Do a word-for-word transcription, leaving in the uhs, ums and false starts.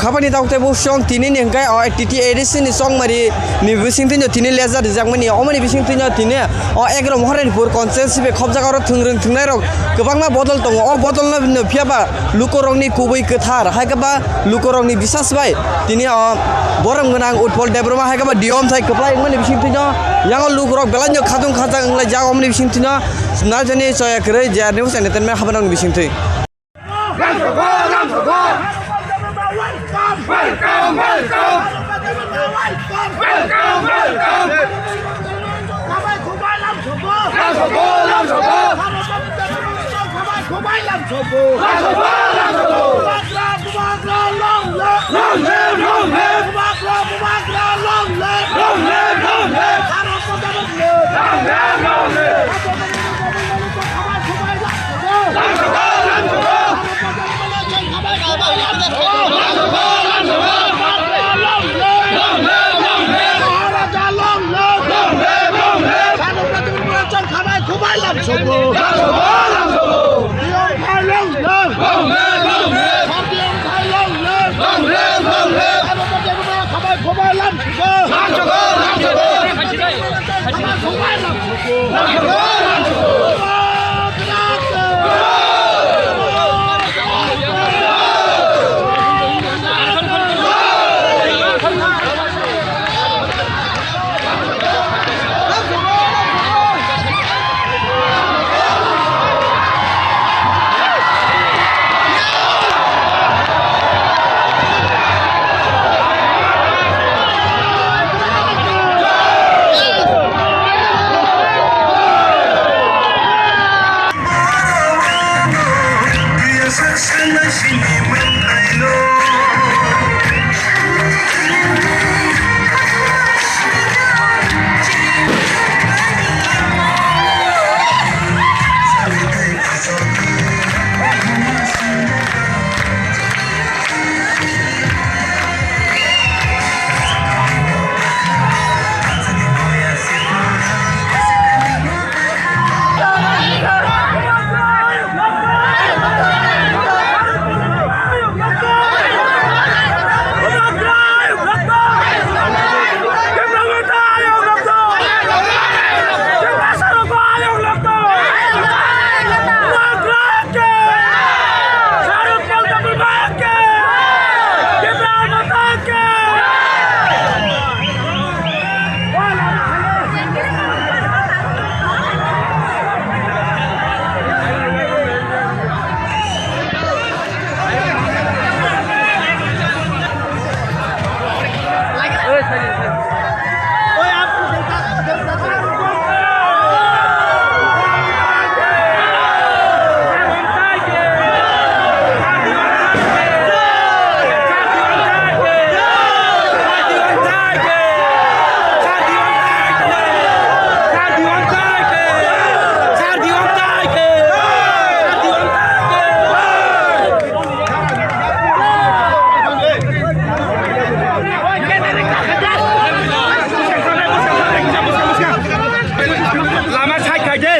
Habani tabuk tei buksong tini ni hwnkhe o T T A D C ni chongmari ni bisingtwi no tini lezar rijakmani, omoni bisingtwi no tini o egaroh Maharanipur constituency bai khopjak oro thwng rwng thwngnai rok kwbangma bodol tongo. O bodol no phiyaba lukurokni kubui kwthar, hai khe ba lukurokni bisas bai tini o borom gwnang Utpal Debbarma hai khe ba D M thai kwplai wngmani bisingtwi no yango lukurok belai no khatung khajak wnglaijak, omoni bisingtwi no najani choya kwrwi J R News Entertainment habanokni bisingtwi. Lama side khai de.